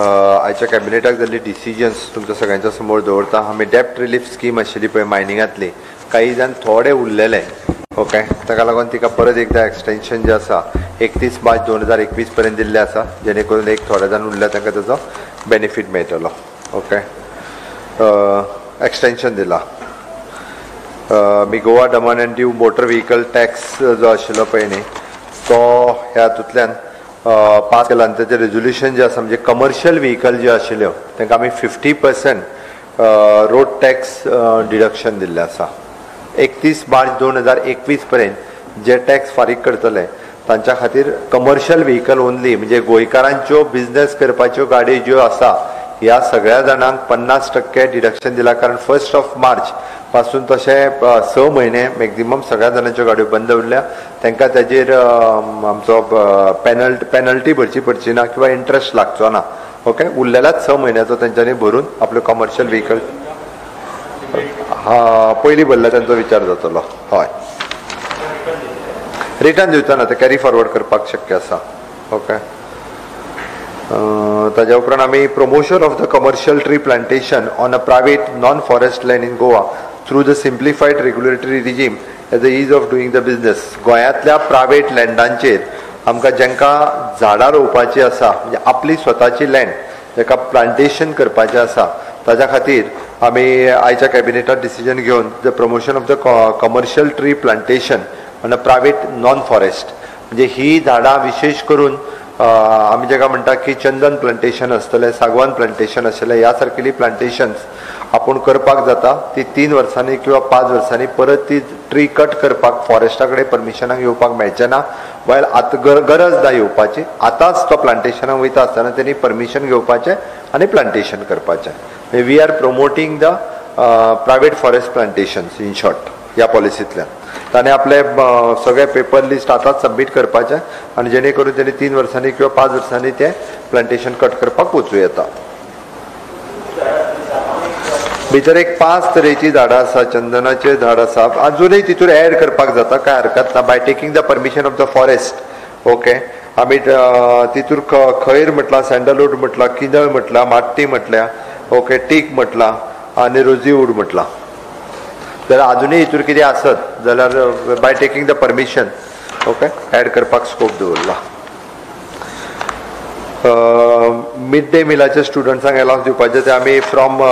आयच्या कॅबिनेटाक जाल्ली डिसिजन्स तुमच्या सगळ्यांच्या समोर दवरता. आमी डेप्ट रिलीफ स्कीम आशिल्ली पळय मायनिंगांतली, काही जाण थोडे उरलेले, ओके, ताका लागून तिका परत एकदा एक्सटेन्शन जें आसा 31 मार्च 2021 पर्यंत दिल्लें आसा, जेणे करून एक थोडे जाण उरले तांकां ताचो बेनिफीट मेळटलो. ओके, एक्सटेन्शन दिला. मी Goa Daman and Diu motor vehicle tax जो आशिल्लो पळय न्ही तो ह्या हातूंतल्यान पास केला आनी ताचें रेजोल्युशन जें आसा म्हणजे कमर्शियल व्हिकल ज्यो आशिल्ल्यो तांकां आमी 50% रोड टॅक्स डिडक्शन दिल्लें आसा. 31 मार्च 2021 पर्यंत जे टॅक्स फारीक करतले तांच्या खातीर कमर्शियल व्हिकल ओनली, म्हणजे गोंयकारांच्यो बिजनेस करपाच्यो गाडयो ज्यो आसा ह्या सगळ्या जाणांक 50% डिडक्शन दिला. कारण 1 मार्च पासून तशें 6 म्हयने मॅक्झिमम सगळ्या जाणांच्यो गाडयो बंद उरल्या, तांकां ताजेर आमचो पेनल्टी भरची पडची ना किंवा इंट्रस्ट लागचो ना. ओके, उरलेल्याच 6 म्हयन्याचो तेंच्यांनी भरून आपल्यो कमर्शियल व्हिकल हा पयलीं भरल्या तांचो विचार जातलो. हय, रिटर्न दिवचो ना, ते कॅरी फॉरवर्ड करपाक शक्य आसा. ओके, ताज्या उपरांत आमी promotion of the commercial tree plantation on a private non forest land in Goa through the simplified regulatory regime as a ease of doing the business. गोंयांतल्या प्रायवेट लँडांचेर आमकां जांकां झाडां रोवपाची आसा, म्हणजे आपली स्वताची लँड जाका प्लांटेशन करपाचें आसा, ताज्या खातीर आमी आयच्या कॅबिनेटात डिसिजन घेवन the promotion of the commercial tree plantation on a private non forest, म्हणजे ही झाडां विशेष करून आमी जाका म्हणटा की चंदन प्लांटेशन आसतलें, सागवान प्लांटेशन आसतलें, ह्या सारकेली प्लांटेशन्स आपूण करपाक जाता. ती 3 वर्सांनी किंवा 5 वर्सांनी परत ती ट्री कट करपाक फॉरेस्टा कडेन परमिशनाक येवपाक मेळचें ना, वायल आतां गरज ना येवपाची. आतांच तो प्लांटेशनाक वयता आसतना तेणी परमिशन घेवपाचें आनी प्लांटेशन करपाचें. We are promoting the private forest plantations in short ह्या पॉलिसींतल्यान. ताणें आपले सगळे पेपर लिस्ट आतांच सबमीट करपाचें आनी जेणे करून तेणी 3 वर्सांनी किंवा 5 वर्सांनी तें प्लांटेशन कट करपाक वचूं येता. भितर एक 5 तरेची झाडां आसा, चंदनाचें झाड आसा, आजुनूय तितूर एड करपाक जाता, कांय हरकत ना, by taking the permission of the forest. Okay, आमी तितूर खैर म्हटलां, सँडलवूड म्हटलां, किंदळ म्हटलां, माट्टी म्हटल्या, ओके, टीक म्हटलां आनी रोजीवूड म्हटलां. जाल्यार आजुनूय हितूर कितें आसत जाल्यार by taking the permission okay add करपाक स्कोप दवरला. मिड डे मिलाचे स्टुडंट्सांक एलावन्स दिवपाचें ते आमी फ्रॉम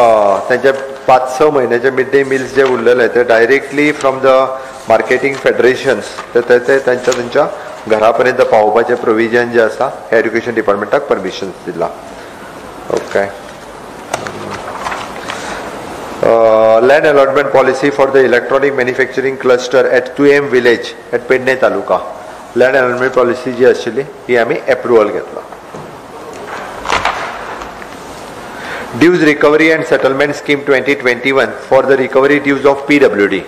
तेंचे 5-6 म्हयन्याचे मिड डे मिल्स जे उरलेले ते directly from the marketing federations ते तांच्या तांच्या घरा पर्यंत पावोवपाचें प्रोविजन जें आसा हें एड्युकेशन डिपार्टमेंटाक परमिशन्स दिलां. Okay, land allotment policy for the electronic manufacturing cluster at Tuyem village at Pedne taluka. Land allotment policy जी आशिल्ली ही आमी एप्रुवल घेतला. Dues recovery and settlement scheme 2021 for the recovery dues of PWD.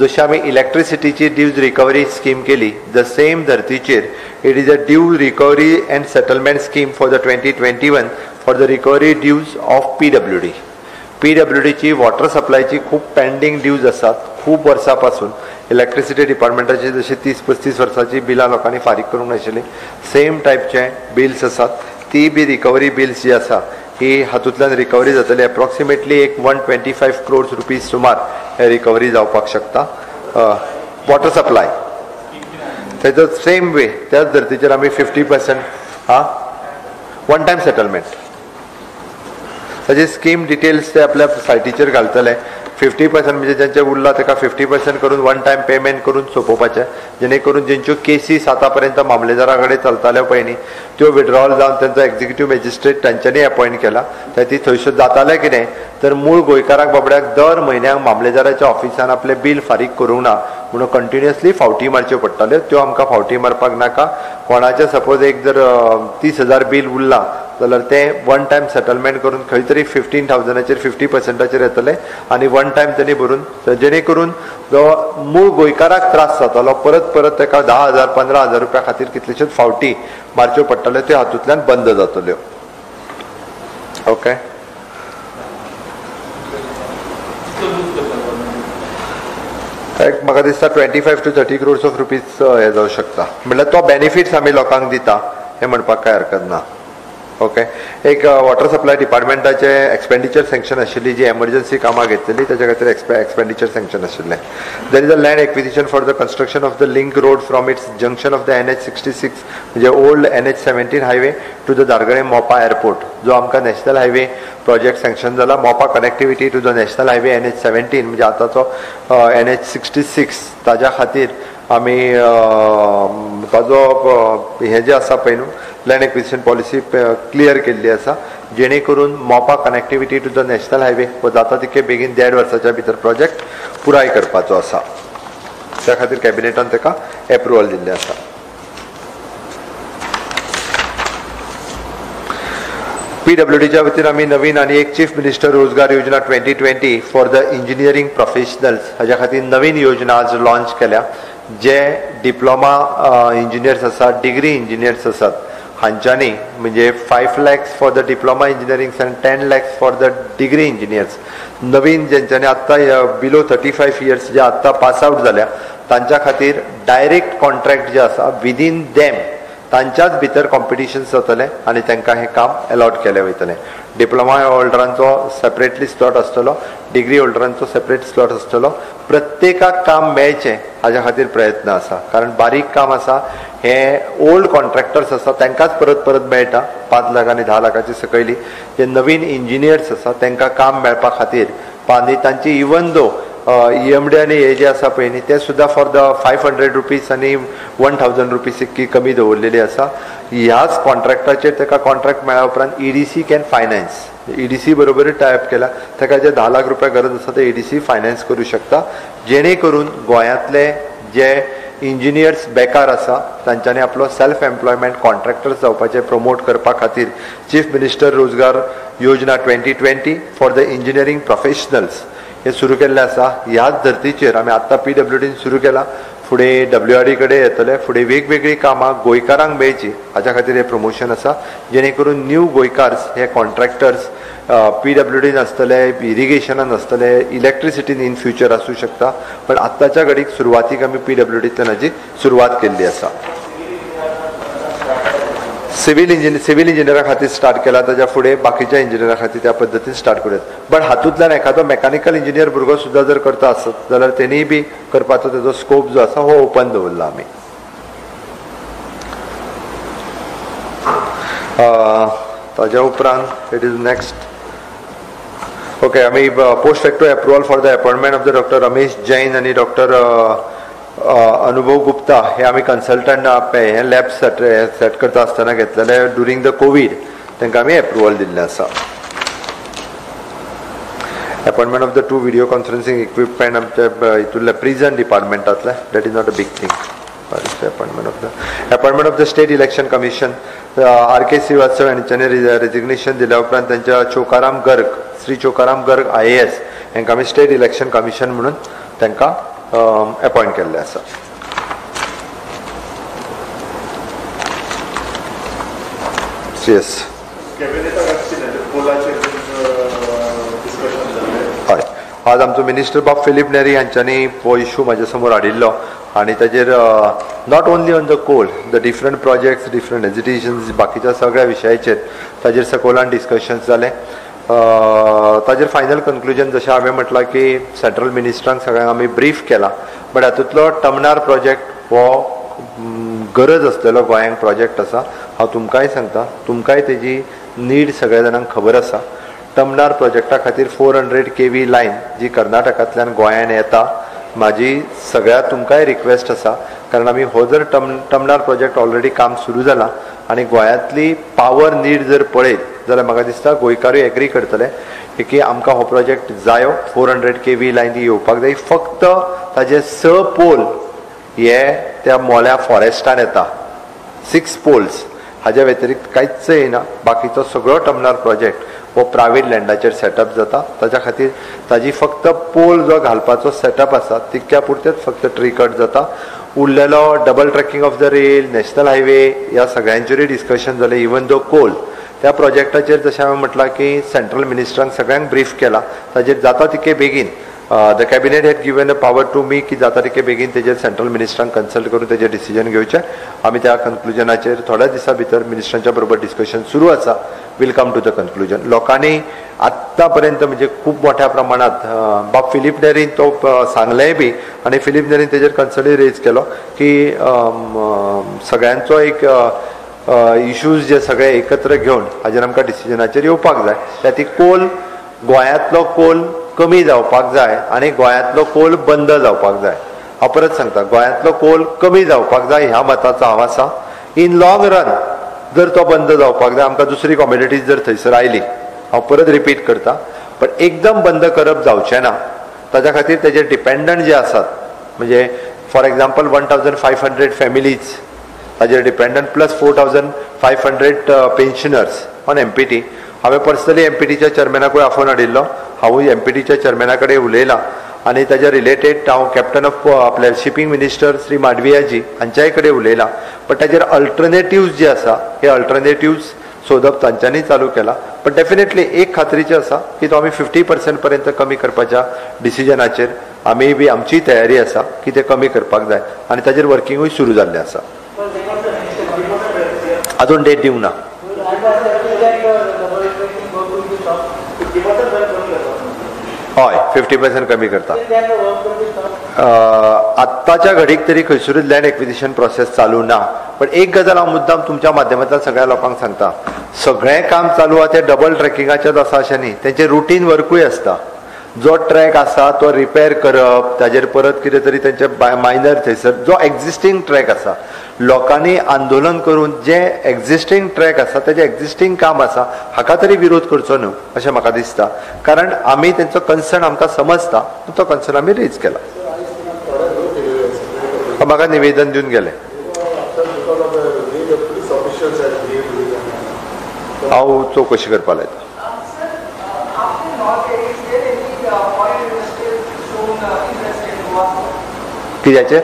जशी आमी इलेक्ट्रिसिटीची dues recovery scheme केली, the same धर्तीचेर it is a due recovery and settlement scheme for the 2021 for the recovery dues of PWD. पीडब्ल्यूडीची water सप्लायची खूब pending dues आसात खूब वर्सां पासून. Electricity डिपार्टमेंटाची जशी 30-35 वर्सांची बिलां लोकांनी फारीक करूंक नाशिल्ली, सेम टायपचे बिल्स आसात, ती बी रिकवरी बिल्स जी आसा ही हातूंतल्यान रिकवरी जातली. एप्रोक्सिमेटली एक 125 क्रोर्स रुपीज सुमार हे रिकवरी जावपाक शकता. वॉटर सप्लाय तेजो सेम वे त्याच धर्तीचेर आमी 50% हा वन टायम सेटलमेंट ताजी स्कीम डिटेल्स ते आपल्या सायटीचेर घालतले. 50% म्हणजे ज्यांचे उरला ताका 50% करून वन टायम पेमेंट करून सोंपोवपाचें, जेणे करून जेंच्यो केसीस आतां पर्यंत मामलेदारा कडेन चलताल्यो पळय न्ही त्यो विड्रॉल जावन तांचो एक्झिक्युटीव मॅजिस्ट्रेट तांच्यांनी अपॉयंट केला. ती थंयसर जातालें कितें तर मूळ गोंयकाराक बाबड्याक दर म्हयन्याक मामलेदाराच्या ऑफिसान आपलें बील फारीक करूंक ना म्हणून कंटिन्युअसली फावटी मारच्यो पडटाल्यो. त्यो आमकां फावटी मारपाक नाका. कोणाचें सपोज एक जर 30,000 बील उरलां जाल्यार तें वन टायम सेटलमेंट करून खंय तरी 15,000 50%चेर येतलें आनी वन टायम तेणी भरून, जेणे करून जो मूळ गोंयकाराक त्रास जातालो परत परत ताका 10,000 15,000 रुपया खातीर कितलेशेच फावटी मारच्यो पडटाल्यो त्यो हातूंतल्यान बंद जातल्यो. ओके, एक म्हाका दिसता 25 to 30 crores of rupees हें जावं शकता. म्हणल्यार तो बेनिफिट्स आमी लोकांक दिता हें म्हणपाक कांय हरकत ना. ओके, एक वॉटर सप्लाय डिपार्टमेंटाचे एक्सपेंडिचर सँक्शन आशिल्ली, जी एमर्जन्सी कामां घेतलेली ताच्या खातीर एक्सपेंडिचर सँक्शन आशिल्लें. There is a land acquisition for the construction of the link road from its junction of the NH 66 म्हणजे old NH 17 highway to the Dargale Mopa airport, जो आमकां नॅशनल हायवे प्रोजेक्ट सँक्शन जाला. Mopa connectivity to the national highway NH 17 म्हणजे आतांचो NH 66 ताज्या खातीर आमी ताजो हें जें आसा पळय न्हू लँड एक्विजिशन पॉलिसी क्लियर केल्ली आसा, जेणे करून Mopa connectivity to the national highway हो जाता तितके बेगीन 1.5 वर्साच्या भितर प्रोजेक्ट पुराय करपाचो आसा. त्या खातीर कॅबिनेटान ताका एप्रुवल दिल्लें आसा. पीडब्ल्यूडीच्या वतीन आमी नवीन आनी एक chief minister Rozgar Yojana 2020 for the engineering professionals हाज्या खातीर नवीन योजना आज लॉन्च केल्या. जे डिप्लोमा इंजिनियर्स आसात, डिग्री इंजिनियर्स आसात हांच्यांनी म्हणजे 5 lakhs for the diploma engineering and 10 lakhs for the degree engineers, नवीन जेंच्यांनी आत्तां बिलो 35 इयर्स जे आत्तां पास आवट जाल्या तांच्या खातीर डायरेक्ट कॉन्ट्रॅक्ट जे आसा विदीन देम तांच्याच भितर कॉम्पिटिशन जातलें आनी तांकां हें काम एलॉट केलें वयतलें. डिप्लोमा होल्डरांचो सेपरेटली स्लॉट आसतलो, डिग्री होल्डरांचो सेपरेट स्लॉट आसतलो. प्रत्येकाक काम मेळचें हाज्या खातीर प्रयत्न आसा, कारण बारीक काम आसा, हे ओल्ड कॉन्ट्रॅक्टर्स आसा तांकांच परत परत मेळटा 5 लाख आनी 10 लाखाची सकयली. जे नवीन इंजिनियर्स आसा तांकां काम मेळपा खातीर आनी तांची इवन दो EMD आनी हे जे आसा पळय न्ही ते सुद्दां फॉर the 500 rupees आनी 1000 रुपीज इतकी कमी दवरलेली आसा. ह्याच कॉन्ट्रॅक्टाचेर ताका कॉन्ट्रॅक्ट मेळ्ळ्या उपरांत EDC can finance, EDC बरोबरूय टायप केला, ताका जे 10 लाख रुपया गरज आसा ते EDC finance करूं शकता, जेणे करून गोंयांतले जे इंजिनियर्स बेकार आसा तांच्यांनी आपलो सेल्फ एम्प्लॉयमेंट कॉन्ट्रॅक्टर्स जावपाचें प्रमोट करपा खातीर chief minister Rozgar Yojana 2020 for the engineering professionals हे सुरू केल्लें आसा. ह्याच धर्तीचेर आमी आत्तां PWDन सुरू केला, फुडें WRD कडेन येतले, फुडें वेगवेगळीं कामां गोंयकारांक मेळची हाज्या खातीर हें प्रमोशन आसा, जेणे करून न्यू गोंयकार्स हे कॉन्ट्रॅक्टर्स PWDन आसतले, इरिगेशनान आसतले, इलेक्ट्रिसिटीन इन फ्युचर आसूं शकता, पण आत्ताच्या घडीक सुरवातीक आमी PWDंतल्यान हाजी सुरवात केल्ली आसा. सिव्हील इंजिनियरा खातीर स्टार्ट केला, ताज्या फुडें बाकीच्या इंजिनियरा खातीर त्या पद्दतीन स्टार्ट करूयात. बट हातूंतल्यान एखादो मॅकानिकल इंजिनियर भुरगो सुद्दां जर करता आसत जाल्यार तेणीय बी करपाचो तेजो स्कोप जो आसा हो ओपन दवरला आमी. ताज्या उपरांत it is next okay आमी post facto approval for the appointment of the doctor Ramesh Jain आनी डॉक्टर अनुभव गुप्ता हे आमी कन्सल्टंट हे लॅब सेट करता आसतना घेतलेले ड्युरींग the Covid, तांकां आमी एप्रुवल दिल्लें आसा. Appointment of the 2 video conferencing equipment आमच्या हितूंतल्या prison डिपार्टमेंटांतले, that is not a big thing. Appointment of the state election commission RK Srivastava हांच्यांनी रेजिग्नेशन दिल्या उपरांत तांच्या चोकाराम गर्ग, श्री चोकाराम गर्ग IAS हांकां आमी स्टेट इलेक्शन कमिशन म्हणून तांकां अपॉइंट केल्ले आसा. येस, हय, आज आमचो मिनिस्टर बाब फिलीप नेरी हांच्यांनी हो इशू म्हाज्या समोर हाडिल्लो आनी ताजेर not only on the coal, the different projects, different hesitations, बाकीच्या सगळ्या विशयाचेर ताजेर सकोलान डिस्कशन्स जालें. ताजेर फायनल कन्क्लुजन जशें हांवें म्हटलां की सेंट्रल मिनिस्टरांक सगळ्यांक आमी ब्रीफ केला, बट हातूंतलो टमनार प्रोजेक्ट हो गरज आसलेलो गोंयांक प्रोजेक्ट आसा. हांव तुमकांय सांगता, तुमकांय तेजी नीड सगळ्या जाणांक खबर आसा. टमनार प्रोजेक्टा खातीर 400 kV line जी कर्नाटकांतल्यान गोंयान येता, म्हाजी सगळ्या तुमकांय रिक्वेस्ट आसा, कारण आमी हो जर टमनार प्रोजेक्ट ऑलरेडी काम सुरू जाला आनी गोंयांतली पावर नीड जर पळयत जाल्यार म्हाका दिसता गोंयकारूय एग्री करतले की आमकां हो प्रोजेक्ट जायो. 400 kV line ती येवपाक जाय. फक्त ताजे 6 पोल हे त्या मोल्या फॉरेस्टान येता, 6 पोल्स, हाज्या व्यतिरिक्त कांयच येना. बाकीचो सगळो टमनार प्रोजेक्ट हो प्रायवेट लँडाचेर सेटअप जाता. ताच्या खातीर ताजी फक्त पोल जो घालपाचो सेटअप आसा तितक्या पुरतेच फक्त ट्री कट जाता. उरलेलो double tracking of the rail, national highway ह्या सगळ्यांचेरूय डिस्कशन जालें. इवन दो कोल त्या प्रोजेक्टाचेर जशें हांवें म्हटलां की सेंट्रल मिनिस्टरांक सगळ्यांक ब्रीफ केला, ताजेर जाता तितके बेगीन The cabinet had given a power to me की जाता तितके बेगीन तेजेर सेंट्रल मिनिस्टरांक कन्सल्ट करून तेजेर डिसिजन घेवचें. आमी त्या कन्क्लुजनाचेर थोड्या दिसां भितर मिनिस्टरांच्या बरोबर डिस्कशन सुरू आसा. Will come to the conclusion. लोकांनी आत्तां पर्यंत म्हणजे खूब मोठ्या प्रमाणात बाब फिलीप नेरीन तो सांगलेंय बी आनी फिलीप नेरीन तेजेर कन्सर्नूय रेज केलो की सगळ्यांचो एक इश्यूज जे सगळे एकत्र घेवन हाजेर आमकां डिसिजनाचेर येवपाक जाय. त्या ती कोल गोंयांतलो कोल कमी जावपाक जाय आनी गोंयांतलो कोल बंद जावपाक जाय. हांव परत सांगता, गोंयांतलो कोल कमी जावपाक जाय ह्या मताचो हांव आसा. इन लॉंग रन जर तो बंद जावपाक जाय, आमकां दुसरी कॉमोडिटीज जर थंयसर आयली, हांव परत रिपीट करता, पण एकदम बंद करप जावचें ना. ताज्या खातीर तेजेर डिपेंडंट जे आसात, म्हणजे फॉर एग्जाम्पल 1500 फॅमिलीज ताजेर dependent plus 4500 pensioners on MPT. हांवें पर्सनली एमपीटीच्या चेअरमॅनाकूय आफोवन हाडिल्लो, हांवूय एमपीटीच्या चेअरमॅना कडेन उलयलां आनी ताज्या रिलेटेड हांव कॅप्टन ऑफ आपल्या शिपींग मिनिस्टर श्री मांडवियाजी हांच्याय कडेन उलयलां. बट ताजेर अल्टरनेटिव्ज जे आसा हे अल्टरनेटिव्ज सोदप तांच्यांनी चालू केला. पण डेफिनेटली एक खात्रीचें आसा की तो आमी 50% पर्यंत कमी करपाच्या डिसिजनाचेर आमी बी आमची तयारी आसा की ते कमी करपाक जाय आनी ताजेर वर्किंगूय सुरू जाल्लें आसा. अजून डेट दिवंक ना. हय, 50% कमी करता. आत्ताच्या घडीक तरी खंयसरूच लँड एक्विजिशन प्रोसेस चालू ना. पण एक गजाल हांव मुद्दाम तुमच्या माध्यमांतल्यान सगळ्या लोकांक सांगता, सगळें काम चालू आहा तें डबल ट्रॅकिंगाचेंच आसा अशें न्ही, तेंचें रुटीन वर्कूय आसता. जो ट्रॅक आसा तो रिपेर करप, ताजेर परत कितें तरी तेंचे मायनर थंयसर जो एक्झिस्टींग ट्रॅक आसा, लोकांनी आंदोलन करून जे एक्झिस्टींग ट्रॅक आसा तेजें एक्झिस्टींग काम आसा हाका तरी विरोध करचो न्हू अशें म्हाका दिसता. कारण आमी तेंचो कन्सर्न आमकां समजता, तो कन्सर्न आमी रेज केला. म्हाका निवेदन दिवन गेलें. हांव चवकशी करपाक लायता. कित्याचेर?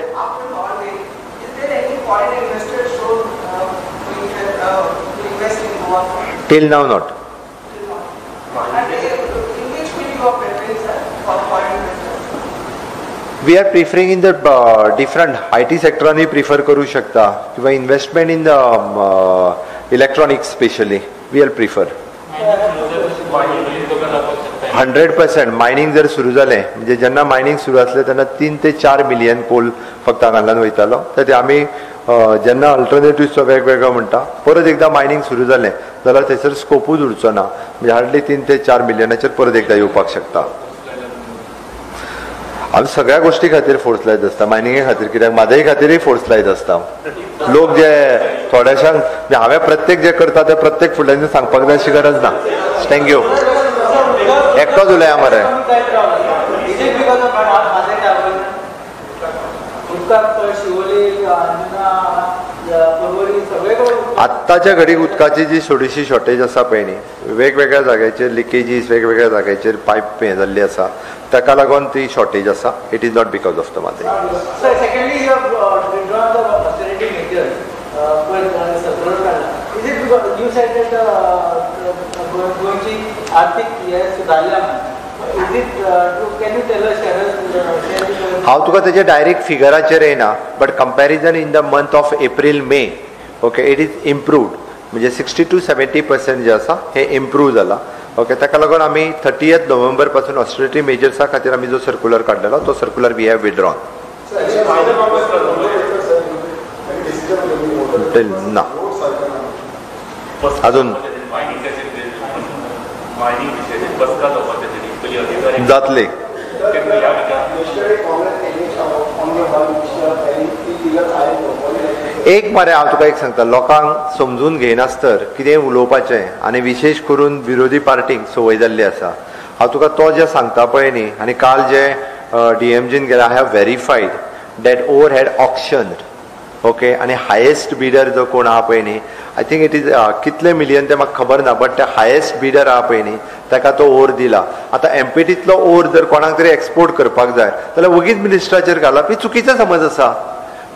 Till now not. We are preferring in the different IT सेक्टरांनी prefer करू शकता किंवा investment in the electronics specially we are prefer. 100% mining जर सुरू जालें, म्हणजे जेन्ना मायनींग सुरू आसलें तेन्ना 3 ते 4 मिलियन कोल फक्त हांगांतल्यान वयतालो. तर ते आमी जेन्ना अल्टरनेटिव्सचो वेगवेगळो म्हणटा, परत एकदां मायनींग सुरू जालें जाल्यार थंयसर स्कोपूच उरचो ना, म्हणजे हार्डली 3 ते 4 मिलियनाचेर परत एकदां येवपाक शकता. आमी सगळ्या गोश्टी खातीर फोर्स लायत आसता, मायनिंगे खातीर कित्याक म्हादय खातीरय फोर्स लायत आसता. लोक जे थोड्याशांक हांवें प्रत्येक जे करता ते प्रत्येक फुडल्यान सांगपाक जाय अशी गरज ना. Thank you. एकटोच उलया मरे. आत्ताच्या घडीक उदकाची जी थोडीशी शॉर्टेज आसा पळय न्ही, वेगवेगळ्या जाग्याचेर लिकेजीस, वेगवेगळ्या जाग्याचेर पायप हें जाल्ली आसा, ताका लागून ती शॉर्टेज आसा. It is not because of the Mhadei. हांव तुका तेजे डायरेक्ट फिगराचेर येना, but comparison in the month of April May, okay, it is improved. म्हणजे 60 to 70% जे आसा हे इम्प्रूव जाला. ओके, ताका लागून आमी 30 नोव्हेंबर पासून ऑस्टेरिटी मेजर्सा खातीर आमी जो सर्क्युलर काडलेलो तो सर्क्युलर we have withdrawn. ना अजून जातले. एक मरे हांव तुका एक सांगता, लोकांक समजून घेयनासतर कितें उलोवपाचें आनी विशेश करून विरोधी पार्टीक संवय जाल्ली आसा. हांव तुका तो जें सांगता पळय न्ही, आनी काल जे डीएमजीन गेला, I have verified that ore had auction. Okay, आनी हायेस्ट बिडर जो कोण आहा पळय न्ही, I think it is कितले मिलियन ते म्हाका खबर ना, बट ते हायेस्ट बिडर आहा पळय न्ही ताका तो ओर दिला. आतां एमपीटींतलो ओर जर कोणाक तरी एक्सपोर्ट करपाक जाय जाल्यार वगीच मिनिस्टराचेर घालप ही चुकीचो समज आसा.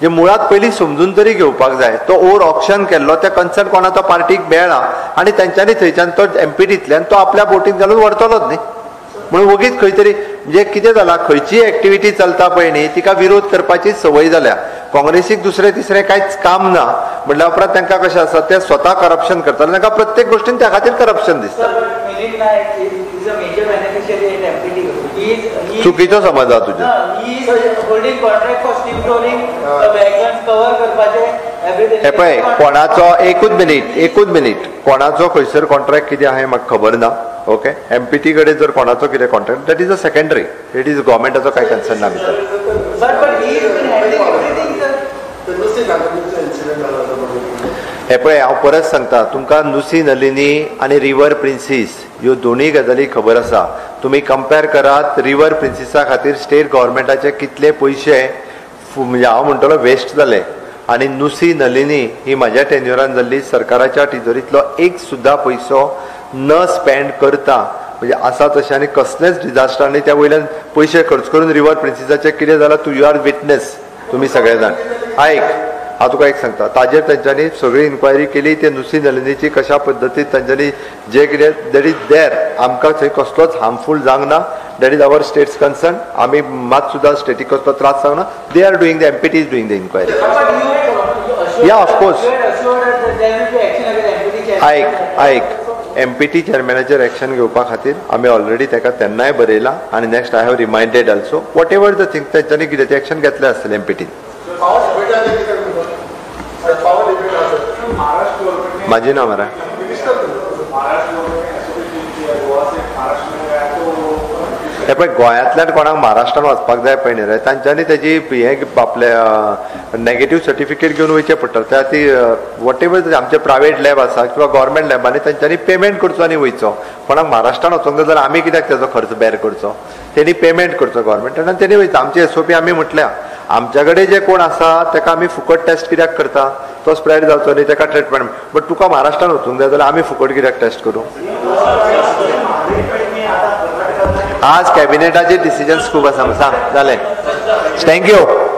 जे मुळात पयलीं समजून तरी घेवपाक जाय. तो ओर ऑक्शन केल्लो त्या कन्सर्न कोणा तो पार्टीक मेळ्ळा आनी तेंच्यांनी थंयच्यान तो एमपीटींतल्यान तो आपल्या बोटीन घालून व्हरतलोच न्ही. म्हणून वगीच खंय तरी म्हणजे कितें जालां, खंयचीय एक्टिविटी चलता पळय न्ही तिका विरोध करपाची संवय जाल्या. काँग्रेसीक दुसरें तिसरें कांयच काम ना म्हटल्या उपरांत तांकां कशें आसा ते स्वता करप्शन करता, तांकां प्रत्येक गोश्टीन त्या खातीर करप्शन दिसता. चुकीचो समज आहा तुजें. हे पळय कोणाचो, एकूच मिनीट, कोणाचो खंयसर कॉन्ट्रॅक्ट कितें आहा हें म्हाका खबर ना. ओके, एमपीटी कडेन जर कोणाचो कितें contract that is a secondary, it is गव्हर्मेंटाचो कांय कन्सर्न ना भितर. हे पळय हांव परत सांगता तुमकां, नुसी नलिनी आनी रिवर प्रिन्सीस ह्यो दोनूय गजाली खबर आसा. तुमी कंपेर करात, रिवर प्रिन्सीसा खातीर स्टेट गव्हर्मेंटाचे कितले पयशे म्हणजे हांव म्हणटलो वेस्ट जाले, आनी नुसी नलिनी ही म्हाज्या टेन्युरान जाल्ली सरकाराच्या तिजोरींतलो एक सुद्दां पयसो न स्पेंड करता म्हणजे आसा तशें, आनी कसलेंच डिजास्टर आनी त्या वयल्यान पयशे खर्च करून रिवर प्रिन्सीसाचें कितें जालां तूं you are witness, तुमी सगळे जाण. आयक हांव तुका एक सांगता, ताजेर तेंच्यांनी सगळी इन्क्वायरी केली, ते नुसी नलिनीची कशा पद्दतीन तेंच्यांनी जे कितें that is there, आमकां थंय कसलोच हार्मफूल जावंक ना, that is our state's concern. आमी मात सुद्दां स्टेटीक कसलो त्रास जावंक ना. They are doing the MPT is doing the inquiry. Yeah of course. आयक आयक, एमपीटी चेअरमॅनाचेर एक्शन घेवपा खातीर आमी ऑलरेडी ताका तेन्नाय बरयलां आनी next I have reminded also whatever the thing तेंच्यांनी कितें तें एक्शन घेतलें आसतलें एमपीटीन. माझी ना मरा हे पळय गोंयांतल्यान कोणाक महाराष्ट्रान वचपाक जाय पळय न्ही रे, तांच्यांनी तेजी हें आपलें नेगेटीव सर्टिफिकेट घेवन वयचें पडटा. त्या खातीर what ever आमचे प्रायवेट लॅब आसा किंवा गव्हर्मेंट लॅबांनी तांच्यांनी पेमेंट करचो आनी वयचो. कोणाक महाराष्ट्रान वचोंक जाय जाल्यार आमी कित्याक तेजो खर्च बेर करचो, तेणी पेमेंट करचो गव्हर्मेंटान आनी तेणी वयचो. आमची एसओपी आमी म्हटल्या, आमच्या कडेन जे कोण आसा ताका आमी फुकट टेस्ट कित्याक करता, तो स्प्रेड जावचो न्ही, ताका ट्रिटमेंट. बट तुका महाराष्ट्रान वचूंक जाय जाल्यार आमी फुकट कित्याक टेस्ट करूं. आज कॅबिनेटाचे डिसिजन्स खूब आसा. सांग जालें, thank you.